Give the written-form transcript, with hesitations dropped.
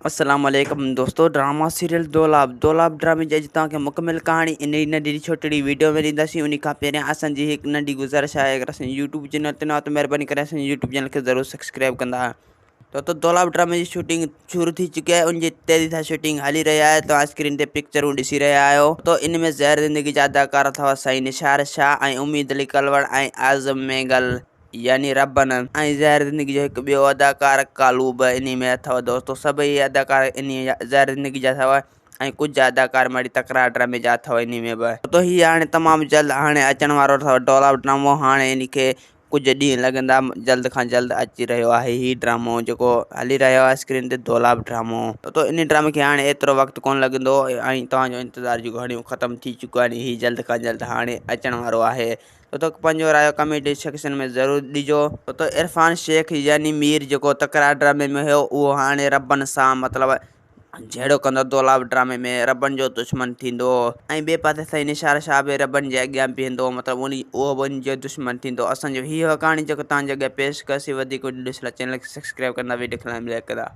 السلام عليڪم دوستو ڊراما سيريل دولاب دولاب ڊرامي جي اڄ توهان کي مڪمل ڪهاڻي ان ئي ننڍڙي ڇوٽڙي ويڊيو ۾ ڏينداسين ان کان پهريان اسان جي هڪ ننڍي گذارش آهي اگر اسان يوٽيوب چينل تي نه ته مهرباني ڪري اسان يوٽيوب چينل کي ضرور سبسڪرائب ڪندا ته دولاب ڊرامي جي شوٽنگ شروع ٿي چڪي آهي ان جي تيزي سان شوٽنگ هلي رهي آهي توهان اسڪرين تي پڪچرون ڏسي رهيا آهيو ته ان ۾ زهر زندگي جا اداڪار اٿو سائين نثار شاهه ۽ اميد علي ڪلوڙ ۽ اعظم مينگل يعني ربن ۽ زهر زندگي جو هڪ ٻيو اداڪار ڪالو به انهي ۾ اٿو دوستو سڀئي اداڪار انهي زهر زندگي جا اٿو ۽ ڪجهه اداڪار مڙئي تڪرار ڊرامي جا اٿو انهي ۾ به تو هي هاڻي تمام جلد هاڻي اچڻ وارو اٿو ڊولاب ڊرامو هاڻي انهي کي ڪجهه ڏينهن لڳندا جلد کان جلد اچي رهيو آهي هي ڊرامو جيڪو هلي رهيو آهي اسڪرين تي دولاب ڊرامو تو انهي ڊرامي کي هاڻي ايترو وقت ڪونه لڳندو ۽ توهان جو انتظار جون گهڙيون ختم ٿي چڪيون آهن هي جلد کان جلد هاڻي اچڻ وارو آهي تو پنهنجو رايو ڪمينٽ سيڪشن ۾ ضرور ڏجو. تو عرفان شيخ يعني مير جيڪو تڪرار ڊرامي ۾ هيو اهو هاڻي ربن سان مطلب جهيڙو ڪندو دولاب ڊرامي ۾ ربن جو دشمن ٿيندو ۽ ٻئي پاسي سائين نثار شاهه به ربن جي اڳيان بيهندو مطلب اهو به ان جو دشمن ٿيندو اسان جو هي هو ڪهاڻي جيڪو توهان جي اڳيان پيش ڪيوسين وڌيڪ وڊيو ڏسڻ لاء چينل کي سبسڪرائب ڪندا وڊيو کي لائڪ ڪندا.